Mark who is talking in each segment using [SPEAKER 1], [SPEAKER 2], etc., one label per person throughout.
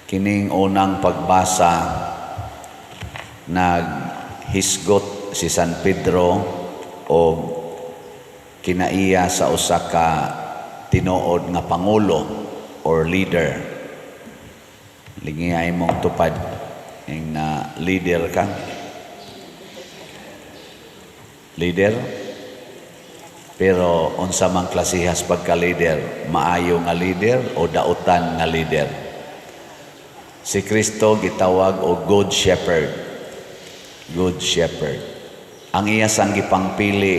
[SPEAKER 1] Kining unang pagbasa, naghisgot si San Pedro o kinaiya sa usa ka tinuod nga pangulo or leader. Lingi mong tupad ing na leader ka. Leader? Pero unsa man klasihas pagka-leader, maayo nga leader o dautan nga leader? Si Kristo gitawag og Good Shepherd. Good Shepherd. Ang iya sang gipangpili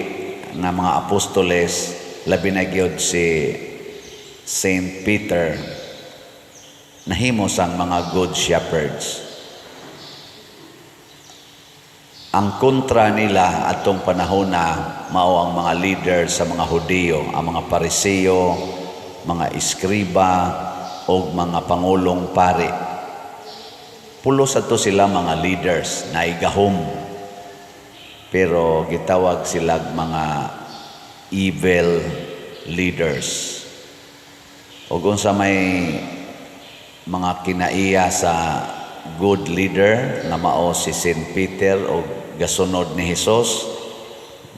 [SPEAKER 1] nga mga apostoles, labi na gyud si Saint Peter, nahimo sang mga good shepherds. Ang kontra nila atong panahon na mao ang mga leader sa mga Hudiyo, ang mga Pariseo, mga eskriba o mga pangulong pari. Pulos ato sila mga leaders na igahom. Pero gitawag sila mga evil leaders. O kung sa may mga kinaiya sa good leader nga mao si Saint Peter o gasunod ni Hesus,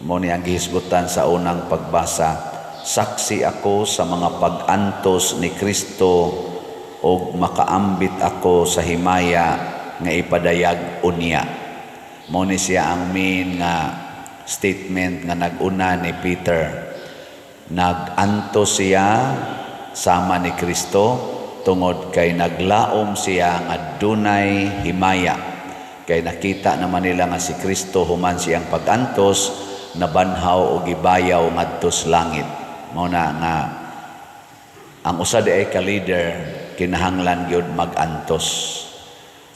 [SPEAKER 1] mo ni ang gihisgutan sa unang pagbasa: saksi ako sa mga pag-antos ni Kristo ug makaambit ako sa himaya nga ipadayag unya. Mo ni siya ang main nga statement nga nag-una ni Peter. Nag-antos siya sama ni Kristo tungod kay naglaom siya nga dunay himaya. Kay nakita naman nila nga si Kristo, human siyang pag-antos, nabanhaw o gibayaw ngadto sa langit. Mao na nga ang usa di ay ka leader kinahanglan gyud mag-antos.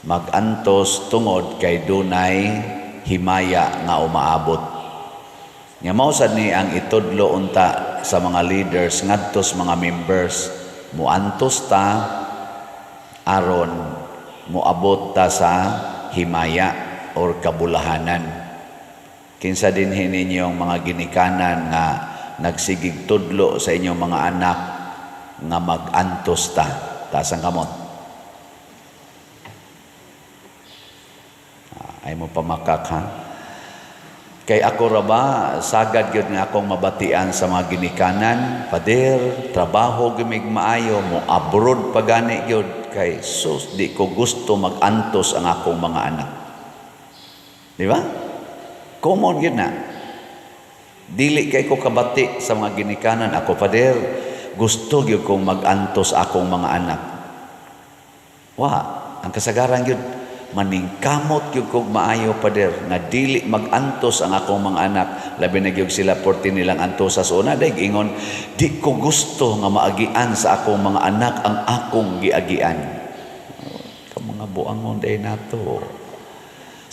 [SPEAKER 1] Mag-antos tungod kay dunay himaya nga umaabot. Nga mao sad ni ang itudlo unta sa mga leaders ngadto sa mga members: muantos ta aron moabot ta sa himaya or kabulahanan. Kinsa dinhi ninyong mga ginikanan nga nagsigig tudlo sa inyong mga anak nga mag-antos ta? Taas ang kamot. Ah, ay mo pamakak ha. Kay ako ra ba, sagad gyud nga akong mabatian sa mga ginikanan, "Pader, trabaho gimig maayo, mo abroad pa gani gyud kay sus, di ko gusto mag-antos ang akong mga anak." Di ba? Common gyud na. Dili kay ko kabati sa mga ginikanan, "Ako, Pader, gusto gyud kong mag-antos akong mga anak." Wa, ang kasagaran gyud, "Maningkamot gyud kog maayo, Pader, nga dili mag-antos ang akong mga anak." Labi na gyud sila porti nilang antosa sa una, dahil ingon, "Di ko gusto nga maagian sa akong mga anak ang akong giagian." Ka mga buangon day nato.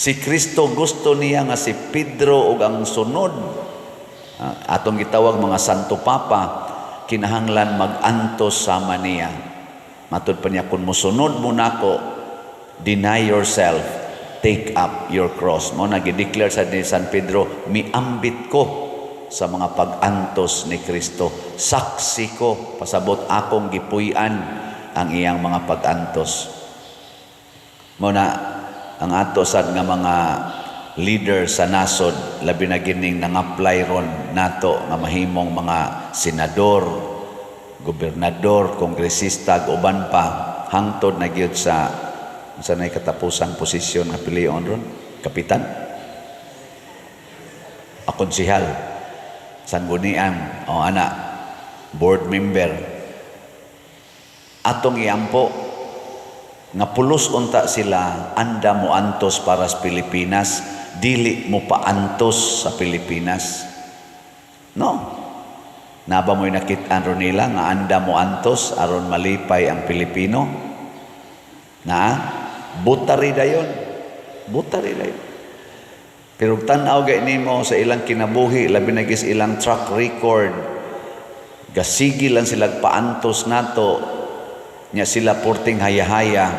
[SPEAKER 1] Si Kristo, gusto niya nga si Pedro ug ang sunod, atong gitawag mga Santo Papa, kinahanglan mag-antos sama niya. Matud pa niya, "Kung mosunod mo nako, deny yourself, take up your cross." Mo na gideclare sa ni San Pedro, "Miambit ko sa mga pag-antos ni Kristo. Saksi ko, pasabot akong gipuy-an ang iyang mga pag-antos." Mo na ang ato sad nga mga leader sa nasod, labi na gining nang-apply ron nato nga mahimong mga senador, gobernador, kongresista ug uban pa, hangtod na gyud sa sa nay katapusang posisyon nga pilion ron, kapitan, a konsehal, sanggunian o ana, board member, atong iampo nga pulos unta sila anda mo antos para sa Pilipinas, dili mo paantos sa Pilipinas. No? Naba mo'y nakit-an ron nila nga anda mo antos aron malipay ang Pilipino? Na butari dayon. Butari dayon. Pero tan-aw gay nimo sa ilang kinabuhi, labi na gis ilang track record, gasigi lang sila paantos nato nya, sila porting haya-haya,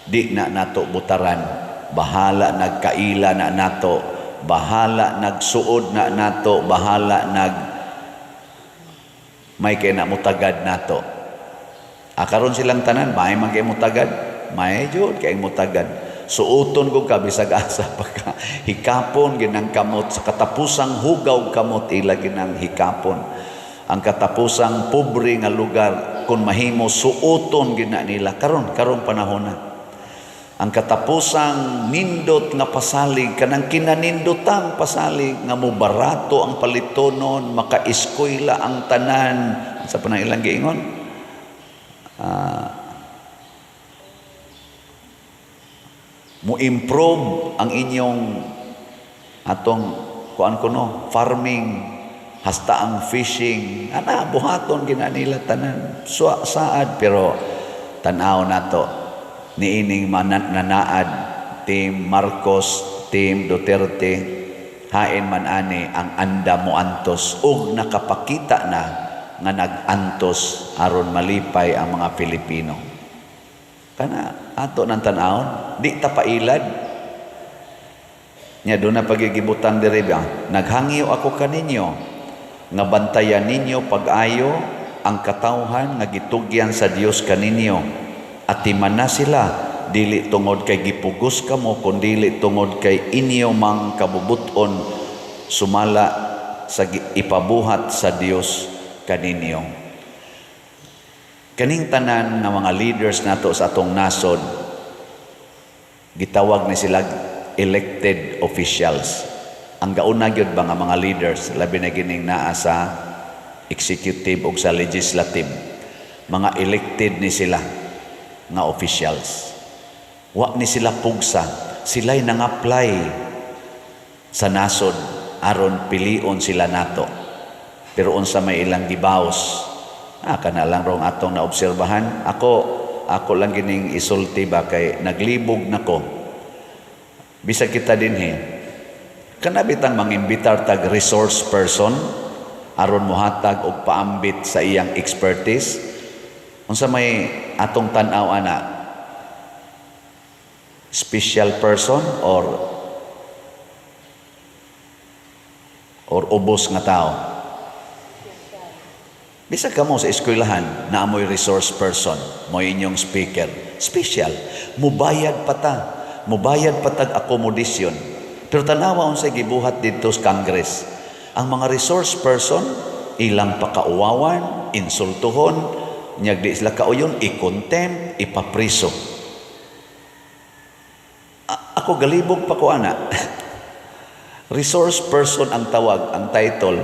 [SPEAKER 1] di na nato butaran. Bahala nagkaila na nato, bahala nagsuod na nato, bahala nag may kay na mutagad nato. Ah, karon silang tanan, may man kay mutagad, may jud kay mutagad. Suoton ko ka bisag asa pa ka. Hikapon ginang kamot sa katapusang hugaw kamot ila ginang hikapon. Ang katapusang pobre nga lugar kung mahimo suoton gina nila karon karong panahon na. Ang katapusang nindot nga pasalig, kanang kinanindotang pasalig nga mobarato ang palitonon, makaeskwela ang tanan sa panang ilang giingon. Mo improve ang inyong atong kuan kuno farming hasta ang fishing ana buhaton gina nila tanan so, saad. Pero tan-aw nato niining nanaad, Team Marcos, Team Duterte, hain man ani ang anda mo antos ug nakapakita na nga nag-antos aron malipay ang mga Pilipino. Kana ato nang tan-awon, di ta pailad nya doon na pagigibutang diri ba. Naghangyo ako kaninyo nga bantayan ninyo pag-ayo ang katawhan nga gitugyan sa Dios kaninyo. Atiman na sila dili tungod kay gipugos kamo, kundili tungod kay inyo mang kabubuton sumala sa ipabuhat sa Dios kaninyo. Kaning tanan nga mga leaders nato sa atong nasod, gitawag ni sila elected officials. Ang gauna gyud ba nga mga leaders, labi na gining naa sa executive ug sa legislative, mga elected ni sila nga officials. Wa ni sila pugsa, sila'y nang-apply sa nasod aron pilion sila nato. Pero unsa may ilang gibaos? Ah, kana lang rong atong naobserbahan. Ako lang gining isulti ba kay naglibog nako. Bisag kita dinhi, kana bitang mangimbitar tag resource person aron mohatag og paambit sa iyang expertise. Unsa may atong tan-aw ana? Special person or ubos nga tao? Bisag kamo sa eskwelahan, naa mo'y resource person, mo inyong speaker. Special. Mubayad pa ta. Mubayad pa tag accommodation. Pero tanawa unsay gibuhat didto sa Congress. Ang mga resource person, ilang pakauwawan, insultuhon, nyag di sila kauyon, i-contempt, ipapriso. Ako galibog pa ko ana. Resource person ang tawag, ang title.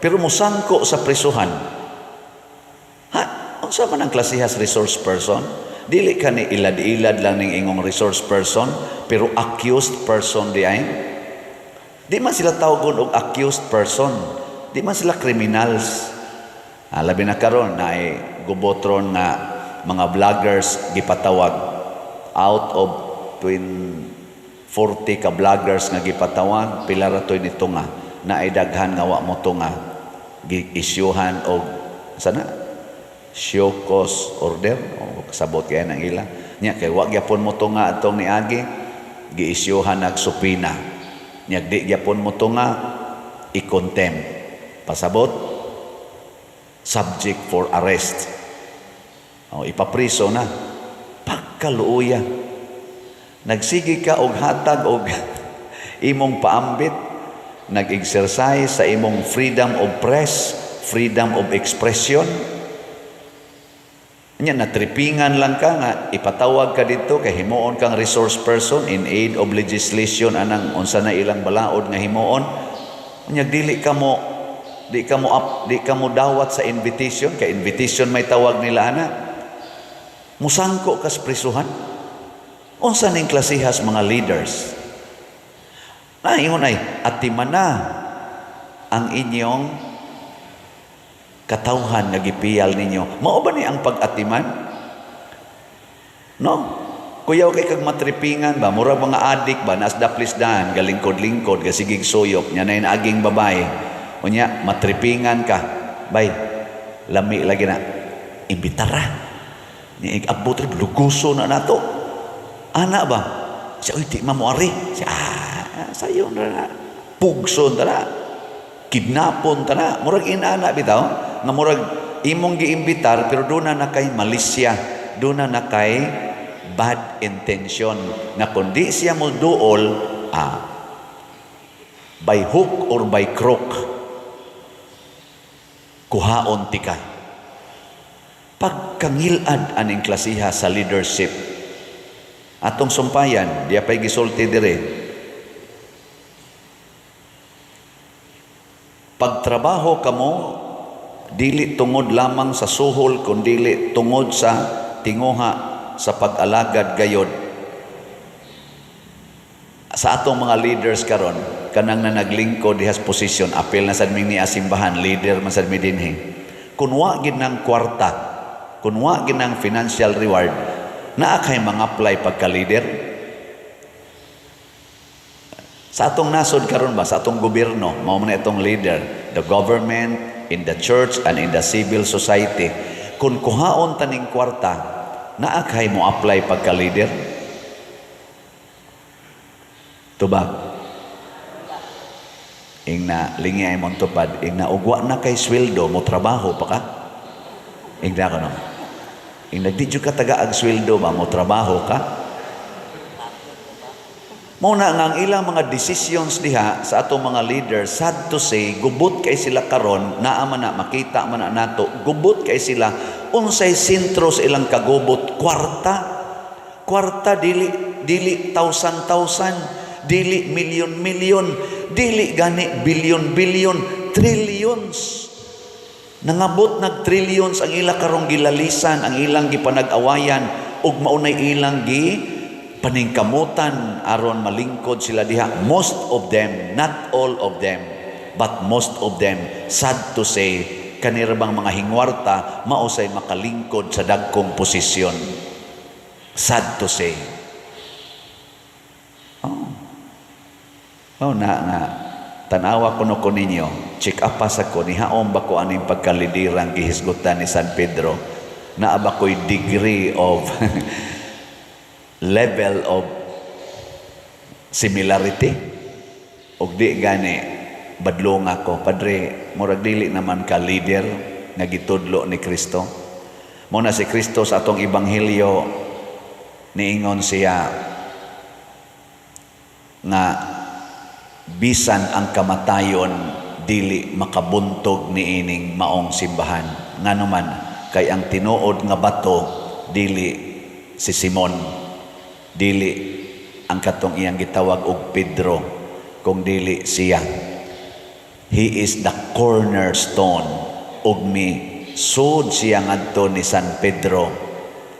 [SPEAKER 1] Pero musangko sa prisuhan. Ha? Unsa man ang klasehas resource person? Dili ka ni ilad-ilad lang ning ingong resource person, pero accused person di ay. Di man sila tawgon og accused person. Di man sila criminals. Ah, labi na karon na ay gubotron nga mga vloggers gipatawag. Out of twin 40 ka vloggers nga gipatawag, pila ra toy nito nga naay daghan nga wa mo tunga, gi-isyuhan og sana show cause order o kasabot kaya ng ila nya kay wa gyapon mo tunga atong niagi, giisyuhan nag subpoena nya, di gyapon mo tunga, i-contempt, pasabot subject for arrest o ipapriso na. Pagkaluoya, nagsige ka og hatag og imong paambit, nag-exercise sa imong freedom of press, freedom of expression. Nya natripingan lang ka nga ipatawag ka dito kay himuon kang resource person in aid of legislation anang unsa na ilang balaod nga himuon. Nya dili ka mo di ka mo up, di ka mo dawat sa invitation kay invitation may tawag nila ana. Musangko kas prisuhan. Unsa ning klasehas mga leaders? Naingon ay atimana ang inyong katawhan nga gipiyal ninyo. Mao ba ni ang pag-atiman? No? Kuyaw kay kag matripingan ba, murag mga adik ba, nas daplis daan, galingkod-lingkod, gasigig suyop, nya na aging babae. Unya, matripingan ka. Bay, lami lagi na. Imbitara. Ni abot rin, luguso na nato. Ana ba? Siya, uy, di mamuari. Siya, sayon na na. Pugson ta na. Kidnapon ta na. Murag inana bitaw. Nga murag imong giimbitar pero duna na kay malisya, duna na kay bad intention nga kung di siya mo duol, by hook or by crook, kuhaon tika. Pagkangilad aning klasiha sa leadership. Atong sumpayan, diya pa'y gisulti dire. Pagtrabaho kamo, dili tungod lamang sa suhol, kundili tungod sa tinguha sa pag-alagad gayod. Sa atong mga leaders karon, kanang na naglingkod dihas posisyon, apil na sad mi ni asimbahan, leader man sad mi dinhi. Kun wa gid ng kwarta, kun wa gid ng financial reward, naa kay mga apply pagka-leader? Sa atong nasod karon ba, sa atong gobyerno, mao man itong leader, the government, in the church, and in the civil society. Kung kuhaon taning kwarta, naa kay mo apply pagka-leader? Tubag. Ing na lingi ay mong tupad, ing na ugwa na kay sweldo, mo trabaho pa ka? Ing na ko no. Ing nagdi ka taga ag sweldo ba, mo trabaho ka? Mao na nga ang ilang mga decisions diha sa atong mga leaders, sad to say, gubot kay sila karon, naa man na, makita man na nato, gubot kay sila, unsay sentro sa ilang kagubot, kwarta. Kwarta, dili, dili thousand thousand, dili milyon milyon, dili gani bilyon bilyon, trillions. Nangabot nag trillions ang ila karong gilalisan, ang ilang gipanag-awayan, ug maunay ilang gi paningkamutan aron malingkod sila diha. Most of them, not all of them, but most of them, sad to say, kanira bang mga hingwarta mausay makalingkod sa dagkong posisyon. Sad to say. Oh. Oh, na nga. Tanawa ko no ko ninyo, check up pa sa ko, nihaom ba ko aning pagkalidirang gihisgutan ni San Pedro? Naa ba ko'y degree of level of similarity? Og di gani, badlong ako. Padre, murag dili naman ka leader nga gitudlo ni Kristo. Mao na si Kristo sa atong ebanghelyo, niingon siya nga bisan ang kamatayon dili makabuntog niining maong simbahan. Ngano man, kay ang tinuod nga bato dili si Simon, dili ang katong iyang gitawag og Pedro, kung dili siya. He is the cornerstone. Ug mi sud siya ngadto ni San Pedro.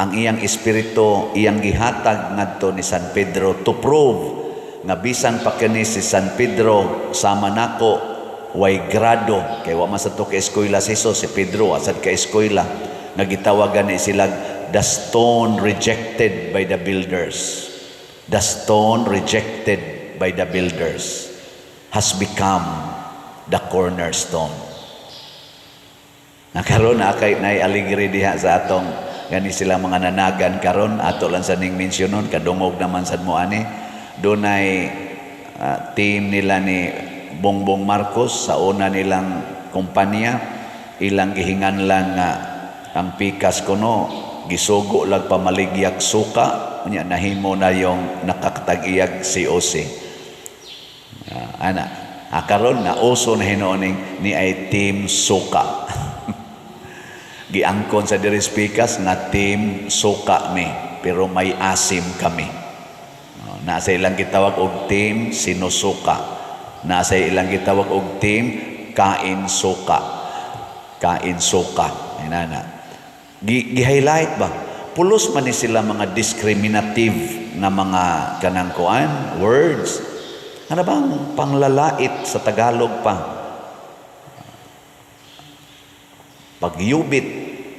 [SPEAKER 1] Ang iyang espiritu iyang gihatag ngadto ni San Pedro to prove nga bisan pa kini si San Pedro sama nako way grado, kay wa man sa to ka eskwela si Jesus, si Pedro asad ka eskwela, nga gitawagan ni sila the stone rejected by the builders. The stone rejected by the builders has become the cornerstone. Nakaroon na kay nay aligre diha sa atong gani sila mga nanagan karon, ato lang sa ning mensyonon, kadungog naman sad mo ani. Dunay team nila ni Bongbong Marcos sa una nilang kumpanya, ilang gihinganlan nga ang pikas kuno gisugo lag pamaligyak suka, unya nahimo na yung nakakatag-iyag COC. Ana, karon na uso na hinuon ni ay team suka. Giangkon sa diri pikas nga team suka mi, pero may asim kami. Oh, nasa ilang gitawag og team sinusuka. Nasa ilang gitawag og team kain suka. Kain suka. Inana. Gi-highlight ba? Pulos man ni sila mga discriminative na mga kanang kuan words. Ano bang panglalait sa Tagalog pa? Pagyubit,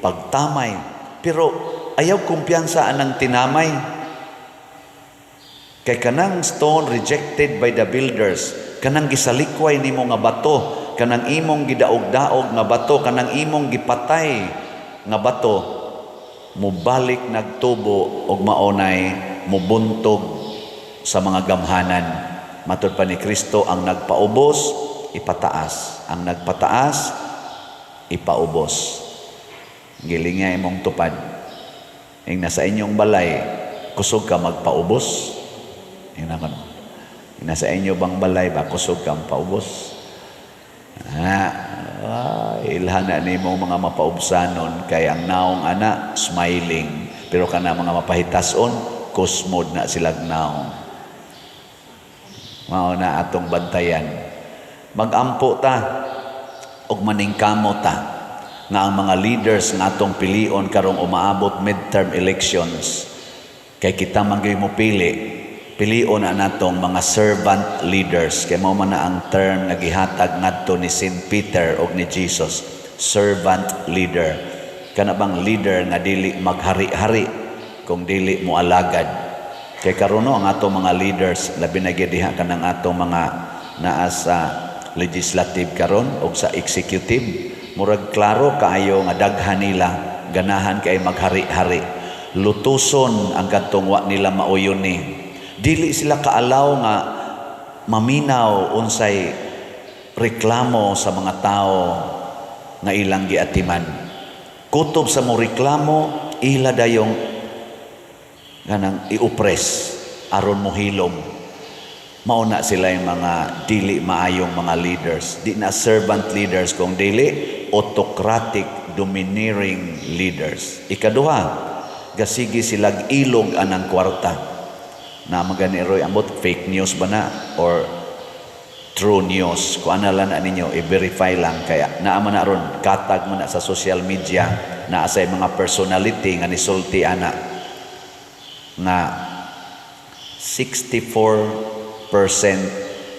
[SPEAKER 1] pagtamay. Pero ayaw kumpiyansa anang tinamay. Kay kanang stone rejected by the builders, kanang gisalikway nimo nga bato, kanang imong gidaog-daog nga bato, kanang imong gipatay nga bato, mubalik nagtubo og maunay mubuntog sa mga gamhanan. Matud pa ni Kristo, ang nagpaubos, ipataas. Ang nagpataas, ipaubos. Gilinga imong tupad. Ing nasa inyong balay, kusog ka magpaubos. Ingna ko, no? Ing nasa inyo bang balay ba, kusog ka paubos? Ah, ilhan na nimo mga mapaubsanon kay ang naong ana smiling, pero kana mga mapahitason, kusmod na silag naong. Mao na atong bantayan. Magampo ta ug maningkamo ta nga ang mga leaders nga atong pilion karong umaabot midterm elections, kay kita man gyud mo pili, pilion na natong mga servant leaders, kay mao man na ang term nga gihatag ngadto ni Saint Peter ug ni Jesus, servant leader. Kana bang leader nga dili maghari-hari kung dili mo alagad. Kay karon, no, ang atong mga leaders, labi na gyud diha kanang atong mga naa sa legislative karon og sa executive, murag klaro kaayo nga daghan nila ganahan kay maghari-hari, lutuson ang kadtong wa nila mauyon ni. Dili sila kaalaw nga maminaw unsay reklamo sa mga tao nga ilang giatiman. Kutob sa mo reklamo, ila dayong ganang i-oppress aron mo hilom. Mao na sila yung mga dili maayong mga leaders. Di na servant leaders kung dili autocratic, domineering leaders. Ikaduha, gasigi silag ilog anang kwarta. Na magani roy ambot fake news ba na or true news. Kung ano lang na ninyo, i-verify lang. Kaya naa man na ron, katag mo na sa social media, naa sa mga personality nga nisulti ana nga 64%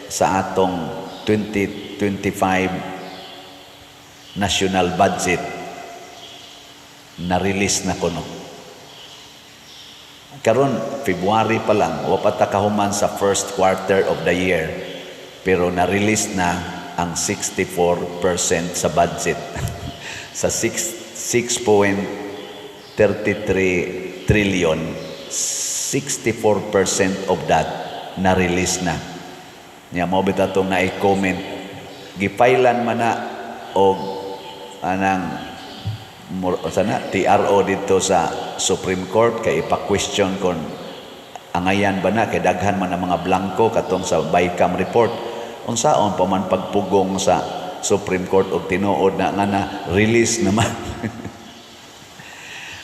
[SPEAKER 1] sa atong 2025 national budget na-release na kuno. Karon February pa lang, wa pa ta kahuman sa first quarter of the year. Pero na-release na ang 64% sa budget. Sa 6 6.33 trillion, 64% of that na-release na. Nya mo bitaw atong na-comment, gipailan man na og anang sana TRO dito sa Supreme Court kay ipa-question kon angayan ba na, kay daghan man ang mga blanko katong sa BICAM report. Unsaon pa man pagpugong sa Supreme Court og tinuod na nga na release naman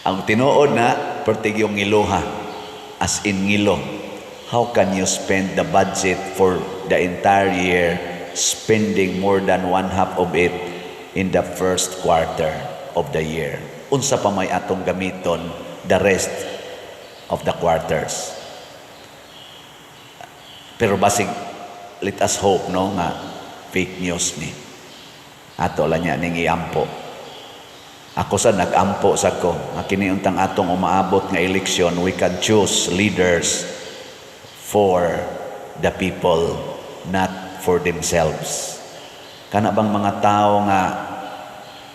[SPEAKER 1] ang tinuod na? Pertig yung ngiloha, as in ngilo. How can you spend the budget for the entire year, spending more than one half of it in the first quarter of the year? Unsa pa may atong gamiton the rest of the quarters? Pero basig, let us hope, no, nga fake news ni. Ato lang niya ning iampo. Ako sa nag-ampo sa ko nga kini untang atong umaabot nga eleksyon, we can choose leaders for the people, not for themselves. Kana bang mga tao nga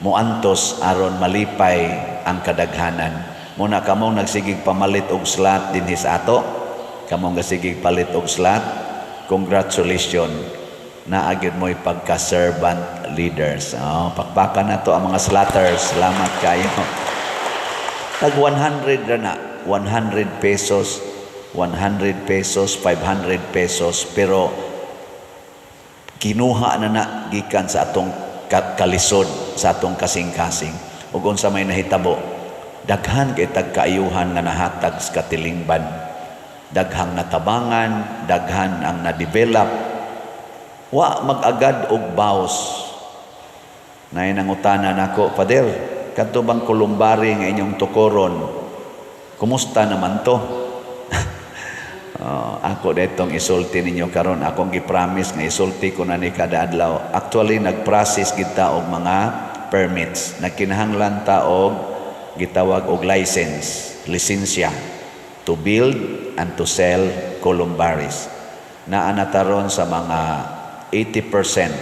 [SPEAKER 1] muantos aron malipay ang kadaghanan. Muna kamong nagsigig pamalit og slot dinhi sa ato, kamong gasigig palit og slot, congratulations, naa gyud mo'y pagka-servant leaders. Oh, pakpakan na to ang mga slotters. Salamat kayo. Tag 100 ra na. 100 pesos, 100 pesos, 500 pesos, pero kinuha na na gikan sa atong kalisod, sa atong kasing-kasing. Ug unsa may nahitabo? Daghan kay tagkaayuhan nga nahatag sa katilingban. Daghang natabangan, daghan ang na-develop. Wa mag-agad og baws. Naay nangutana nako, "Father, kadto bang columbary nga inyong tukoron, kumusta naman to?" Oh, ako detong isulti ninyo karon, akong gi-promise nga isulti ko na ni kada adlaw. Actually, nag-process kita og mga permits. Nagkinahanglan ta og gitawag og license, lisensya to build and to sell columbaries. Naa na ta ron sa mga 80%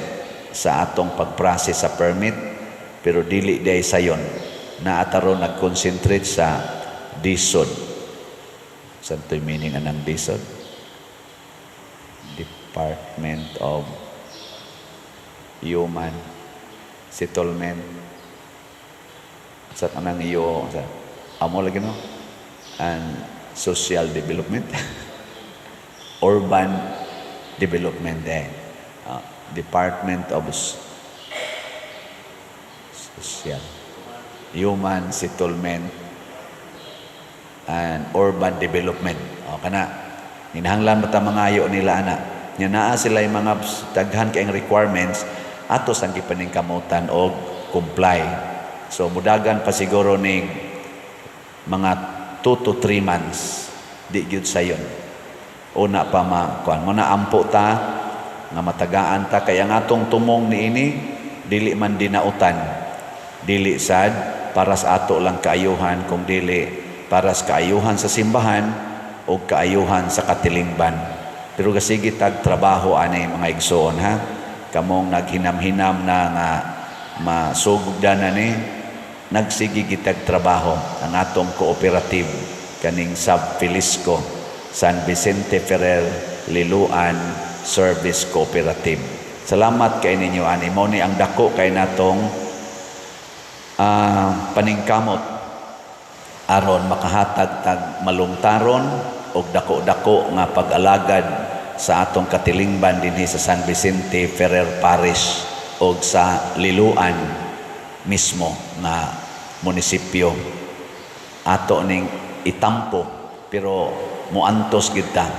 [SPEAKER 1] sa atong pag-process sa permit, pero dili day sayon. Naa ta ron nag-concentrate sa DHSUD. Saan to'y meaning anang DHSUD? Department of Human Settlement. Sa kanang iyo sa amo lagi, no, and social development, urban development eh. Department of Social Human Settlement and Urban Development. O kana ninahanglan ba ta mangayo nila ana nya naa sila yung mga daghan kayong requirements ato sang gipaningkamutan og comply. So mudagan pa siguro ning mga 2 to 3 months, di gyud sayon. Una pa ma kuan mo na, ampo ta nga matagaan ta kay ang atong tumong niini dili man dinautan, dili sad para sa ato lang kaayuhan, kung dili para sa kaayuhan sa simbahan o kaayuhan sa katilingban. Pero gasige tag trabaho ani, mga igsoon, ha. Kamong naghinam-hinam na nga masugdan na ni, nagsige gitag trabaho ang atong cooperative kaning Sub Filisco, San Vicente Ferrer Liloan Service Cooperative. Salamat kay ninyo ani. Mao ni ang dako kay natong paningkamot aron makahatag tag malungtaron og dako-dako nga pag-alagad sa atong katilingban dinhi sa San Vicente Ferrer Parish og sa Liloan mismo nga munisipyo. Ato ning itampo, pero muantos gid ta.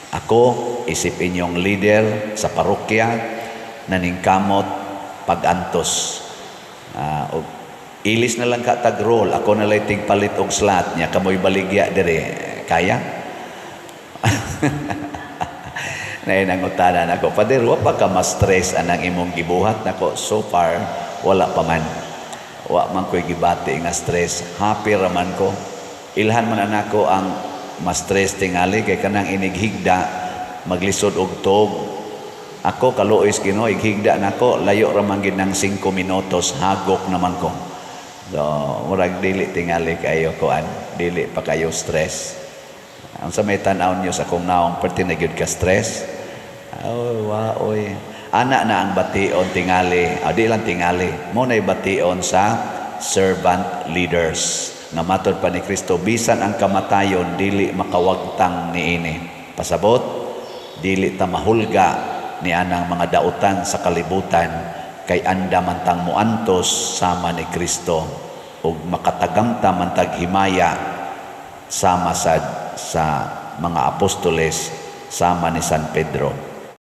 [SPEAKER 1] Ako isip inyong leader sa parokya, naningkamot pagantos. Og ilis na lang ka tag role, ako na lang tigpalit og slot nya, kamoy baligya dire, kaya na nangutanan ako, "Pader, wa pa ka ma-stress anang imong gibuhat?" Nako, so far wala pa man, wa man ko'y gibati nga stress, happy ra man ko. Ilhan man nako ang ma-stress tingali kay kanang inighigda maglisod og tog. Ako kaluoy sa Ginoo, ighigda nako layo ra man gid ng 5 minutos, hagok naman ko. So murag dili tingali kayo kuan, dili pa kayo stress. Ang sa may tan-aw niyo sa akong naong, perti na gyud ka stress. Oh, wa oy. Ana na ang bation tingali, ah, di lang tingali. Mo na'y bation sa servant leaders. Nga matod pa ni Kristo, bisan ang kamatayon dili makawagtang niini. Pasabot, dili ta mahulga ni anang mga dautan sa kalibutan kay anda man tang muantos sama ni Kristo ug makatagam ta man tag himaya sama sad sa mga apostoles, sama ni San Pedro.